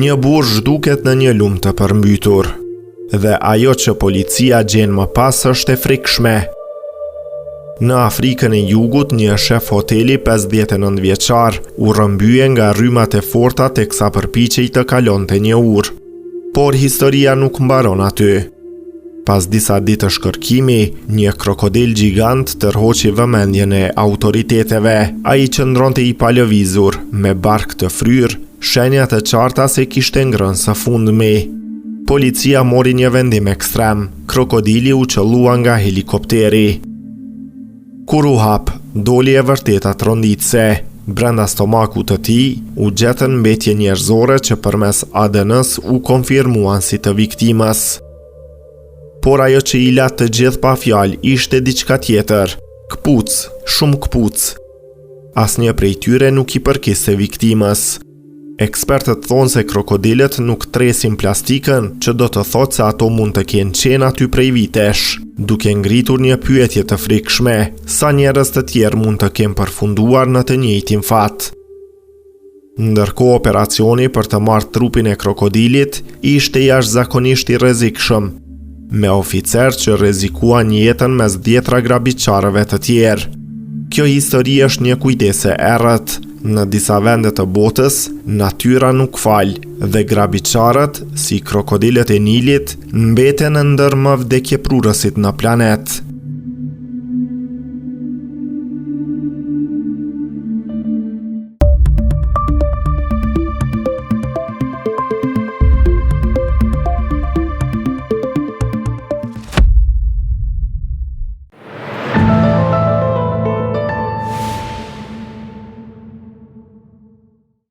Një burrë zhduket në një lumë të përmbytur. Dhe ajo që policia gjen më pas është e frikshme. Në Afrikën e Jugut, një shef hoteli 59 vjeçar u rrëmbye nga rrymat e forta teksa përpiqej të kalonte një urë. Por historia nuk mbaron aty. Pas disa ditësh kërkimi, një krokodil gjigant tërhoqi vëmendjen e autoriteteve. Ai qëndronte i palëvizur, me bark të fryrë, shenja të qarta se kishte ngrënë së fundmi. Policia mori një vendim ekstrem. Krokodili u qëllua nga helikopteri. Kur u hap, doli e vërteta tronditëse. Brenda stomakut të tij, u gjetën mbetje njerëzore që përmes ADN-s u konfirmuan si të viktimës. Por ajo që i la të gjithë pa fjalë ishte diçka tjetër. Këpucë, shumë këpucë. Asnjë prej tyre nuk i përkiste viktimës. Ekspertët thonë se krokodilët nuk tresin plastikën, që do të thotë se ato mund të kenë qenë aty prej vitesh, duke ngritur një pyetje të frikshme, sa njerëz të tjerë mund të kenë përfunduar në të njëjtin fat. Ndërkohë operacioni për të marrë trupin e krokodilit ishte jashtëzakonisht i rrezikshëm, me oficerë që rrezikuan jetën mes dhjetra grabitqarëve të tjerë. Kjo histori është një kujtesë e errët. Në disa vende të botës, natyra nuk fal dhe grabitqarët, si krokodilët e Nilit, mbeten ndër më vdekjeprurësit në planet.